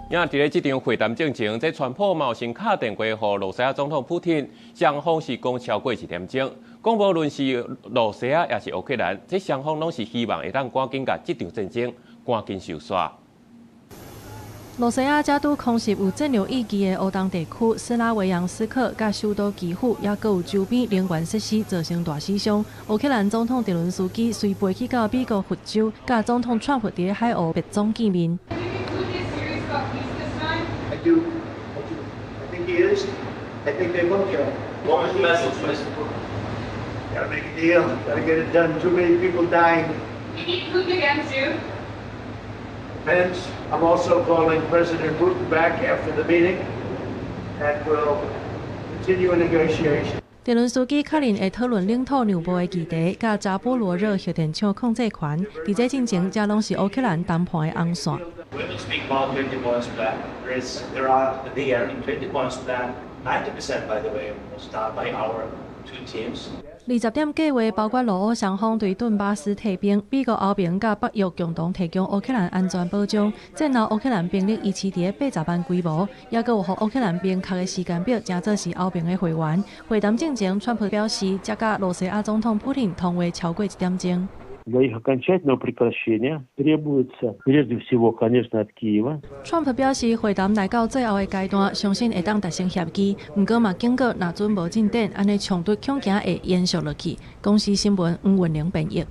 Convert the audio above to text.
也佇咧這場會談進前，這川普嘛先敲電話予羅西亞總統普丁，雙方是講超過一點鐘。講無論是羅西亞抑是烏克蘭，這雙方攏是希望會當趕緊共這場戰爭趕緊收煞。羅西亞才拄空襲有戰略意義的烏東地區斯拉維揚斯克，佮首都基輔，抑閣有周邊能源設施造成大死傷。烏克蘭總統澤倫斯基隨飛去到美國佛州，佮總統川普佇海湖白總見面。 I do. I do. I think he is. I think they both are. What was the message, Mr. Putin? Gotta make a deal. Gotta get it done. Too many people dying. You meet Putin again soon? Depends. I'm also calling President Putin back after the meeting, and we'll continue a negotiation. 澤倫斯基確認會討論領土讓步的議題，佮扎波羅熱核電廠控制權。佇這進前，這攏是烏克蘭談判的紅線。 We will speak about 20 points plan. There are there in 20 points plan, 90%, by the way, was done by our two teams. 20點計劃包括羅烏雙方對頓巴斯退兵，美國歐盟佮北約共同提供烏克蘭安全保障，戰後烏克蘭兵力維持佇80萬規模，抑閣有予烏克蘭明確的時間表，成做是歐盟的會員。會談進前，川普表示，才佮羅西亞總統普丁通話超過一點鐘。 Для их окончательного прекращения требуется, прежде всего, конечно, от Киева. 川普表示，會談來到最後的階段，相信會當達成協議。毋過嘛，警告若準無進展，按呢衝突恐驚會延續落去。公視新聞黃雲玲編譯。